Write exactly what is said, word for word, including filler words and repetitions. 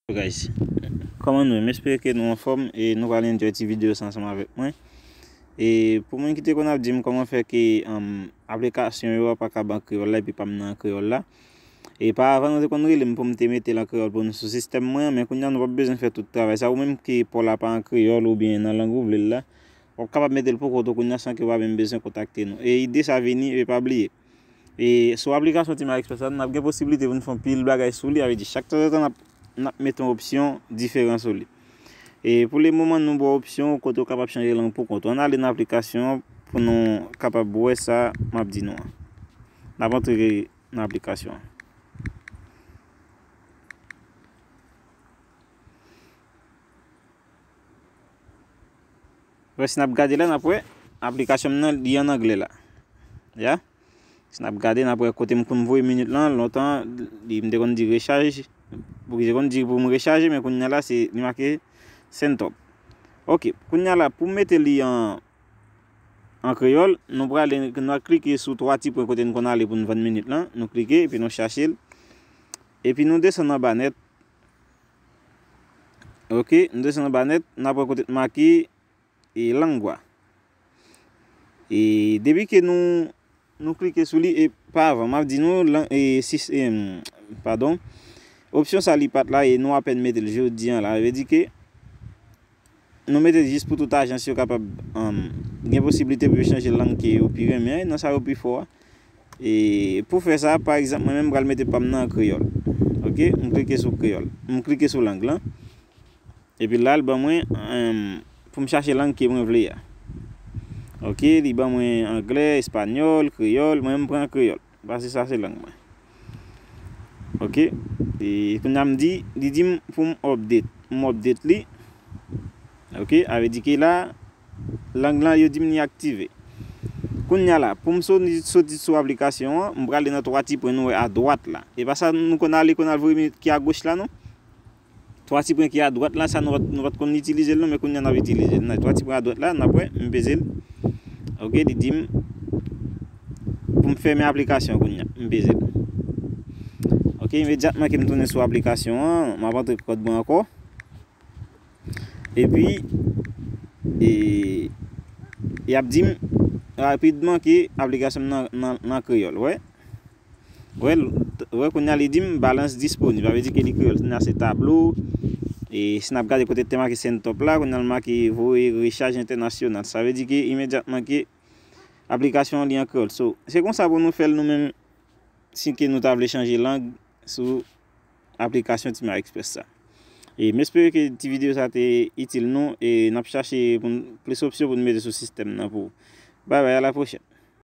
Guys, kòman nou ye? M espere ke nou anfòm e nou pral enjoy ti videyo sa ansanm avèk mwen. E pou moun ki te konn ap di m kòman fè ke um, aplikasyon yo pa ka ban kreyòl la epi pa m nan kreyòl la. E pa avan nou te konn rele m pou m te mete l an kreyòl pou nou sou sistèm mwen, men kounye a nou p ap bezwen fè tout travay sa. Ou menm ke pa w la pa an kreyòl oubyen nan lang ou vle l la, w ap kapab mete l pou kont ou kounye a san ke w pa menm bezwen kontakte nou. E ide sa vini, e pa bliye. E sou aplikasyon Team AliExpress la, n ap gen posiblite pou n fè yon pil bagay sou li, sa vle di chak tanzantan n ap, n ap mete yon opsyon diferan sou li. E pou le moman nou ba w opsyon kote w kapab chanje lang pou kont ou. Ann ale nan aplikasyon an pou nou kapab wè sa m ap di nou an. N ap antre nan aplikasyon an. Wè, si n ap gade la, n ap wè aplikasyon m nan, li an anglè la. Ya. Si n ap gade, n ap wè kote m konn voye minit lan, lontan, li, m te konn di rechaj. Pou ki te konn di pou m rechaje, men kounye a la, se, li make send up. Ok, kounye a la, pou m mete li an, an kreyòl, nou prale, nou klike sou twa ti pwen kote n konn ale pou n vann minit lan. Nou klike, epi nou chache l. Epi nou desann anba nèt. Ok, nou desann anba nèt, n ap wè kote t make e langwa. E depi ke nou, nou klike sou li, e pa avan, m ap di nou, lan- e, sis- e, m, padon, opsyon sa li pa t la, e nou apèn mete l jodi an la. Sa vle di ke nou mete l jis pou tout ajans yo kapab um, gen posiblite pou yo chanje lang ke yo pi renmen an, e nan sa yo pi fò a. E pou fè sa, pa egzanp, mwen menm m pral mete pa m nan an kreyòl. Ok, m klike sou kreyòl. M klike sou lang lan. Epi la, l ban mwen um, pou m chache lang ke mwen vle a. Ok, li ban mwen anglè, espanyòl, kreyòl, mwen m pran kreyòl. Paske sa se lang mwen. Ok, e kounye a m di, li di m pou m update. M update li. Ok, sa vle di ke la, lang lan yo di m li aktive. Kounye a la, pou m soti, soti sou aplikasyon an, m prale nan twa ti pwen nou wè adwat la. E pa sa nou konn ale, konn al voye minit ki agoch la, non? Twa ti pwen ki adwat la, sa nou pa t, nou pa t konn itilize l non, men kounye a n ap itilize l. Nan twa ti pwen adwat la, n ap wè, m peze l. Ok, li di m pou m fèmen aplikasyon kounye a, m peze l. Ok, imedyatman ke m tounen sou aplikasyon an, m ap antre kòd mwen ankò. Epi, e, y ap di m rapidman ke aplikasyon m nan, nan, nan kreyòl, wè. Wè, l- wè kounye a li di m balans disponib. Sa vle di ke li kreyòl. Kounye a se tablo. E si n ap gade kote te make send up la, kounye a l make voye rechaj entènasyonal. Sa vle di ke imedyatman ke aplikasyon an li an kreyòl. So, se konsa pou nou fè l nou menm si ke nou ta vle chanje lang sou aplikasyon Team AliExpress sa. E m espere ke ti videyo sa te itil nou e n ap chache pou n- plis opsyon pou n mete sou sistèm nan pou ou. Bye bye, a la pwochèn.